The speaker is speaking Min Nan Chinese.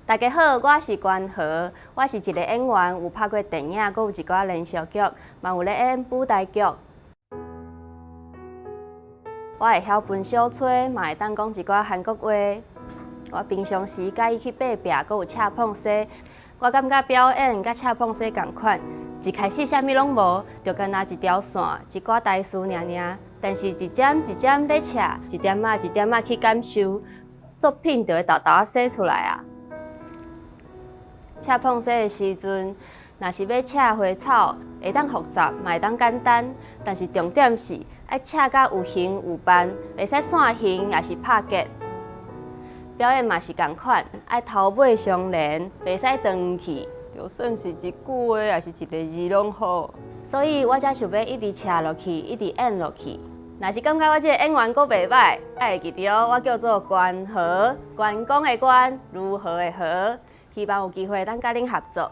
大家好，我是關荷，我是一个演員，有拍過電影，閣有一寡連續劇，嘛有咧演舞台劇。我會曉分小吹，嘛會當講一寡韓國話。我平常時佮意去爬壁，閣有赤碰西。我感覺表演佮赤碰西仝款，一開始啥物攏無，就干焦一條線、一寡台詞爾爾。但是，一針一針咧赤，一點仔一點仔去感受，作品就會沓沓仔寫出來啊。赤碰西的時陣，若是欲赤花草，會當複雜，嘛會當簡單。但是重點是愛赤甲有形有範，袂使散形，抑是拍結。表演嘛是仝款，愛頭尾相連，袂使斷去。就算是一句話，抑是一个字攏好。所以我才想欲一直赤落去，一直演落去。若是感覺我這個演員閣袂䆀，愛會記著我叫做關荷，關公的關，如何的何。希望有機會當佮恁合作。